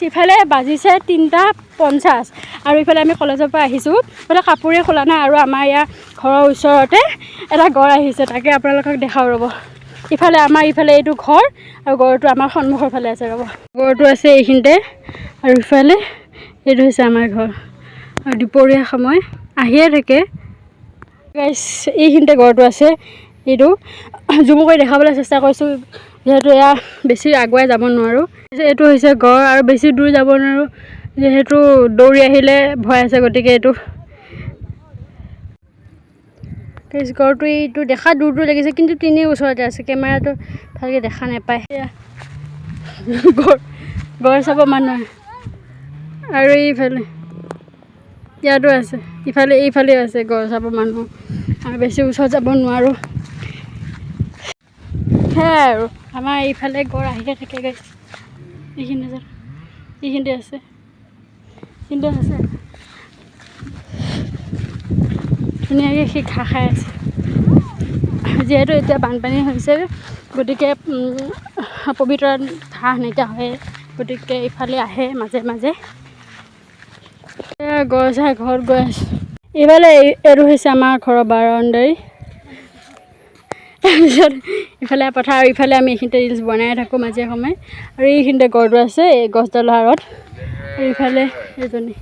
ইফালে বাজিছে 3:50 আৰু ইফালে আমি কলেজৰ পৰা আহিছোঁ। ইফালে কাপোৰে খোলা নাই আৰু আমাৰ ইয়াৰ ঘৰৰ ওচৰতে এটা গড় আহিছে, তাকে আপোনালোকক দেখাওঁ ৰ'ব। ইফালে আমাৰ ইফালে এইটো ঘৰ আৰু গড়টো আমাৰ সন্মুখৰ ফালে আছে ৰ'ব। গড়টো আছে এইখিনিতে আৰু ইফালে এইটো হৈছে আমাৰ ঘৰ। আৰু দুপৰীয়া সময় আহিয়ে থাকে গাইছ। এইখিনিতে গড়টো আছে, এইটো জুম কৰি দেখাবলৈ চেষ্টা কৰিছোঁ, যিহেতু এয়া বেছি আগুৱাই যাব নোৱাৰোঁ। এইটো হৈছে গড় আৰু বেছি দূৰ যাব নোৱাৰোঁ, যিহেতু দৌৰি আহিলে ভয় আছে। গতিকে এইটো গাইছ, গড়টো এইটো দেখা দূৰ দূৰ লাগিছে, কিন্তু তিনি ওচৰতে আছে, কেমেৰাটো ভালকৈ দেখা নাপায়। এয়া গড়, গড় চাব মানুহ আৰু এইফালে ইয়াতো আছে, ইফালে এইফালেও আছে গড় চাব মানুহ আৰু বেছি ওচৰত যাব নোৱাৰোঁ। সেয়াই আৰু আমাৰ এইফালে গড় আহিয়ে থাকে গাইছ। এইখিনি যে এইখিনিতে আছে, এইখিনিতে আছে, ধুনীয়াকৈ সি ঘাঁহ খাই আছে। যিহেতু এতিয়া বানপানী হৈছে, গতিকে পবিতৰাত ঘাঁহ নাইকিয়া হয়, গতিকে ইফালে আহে মাজে মাজে। এয়া গড় চাই ঘৰত গৈ আছোঁ। এইফালে এইটো হৈছে আমাৰ ঘৰৰ বাৰাণ্ডাৰী, তাৰপিছত ইফালে পথাৰ আৰু ইফালে আমি এইখিনিতে ৰিলচ বনাই থাকোঁ মাজে সময়ে। আৰু এইখিনিতে গড়টো আছে এই গছডালৰ আঁৰত আৰু ইফালে এজনী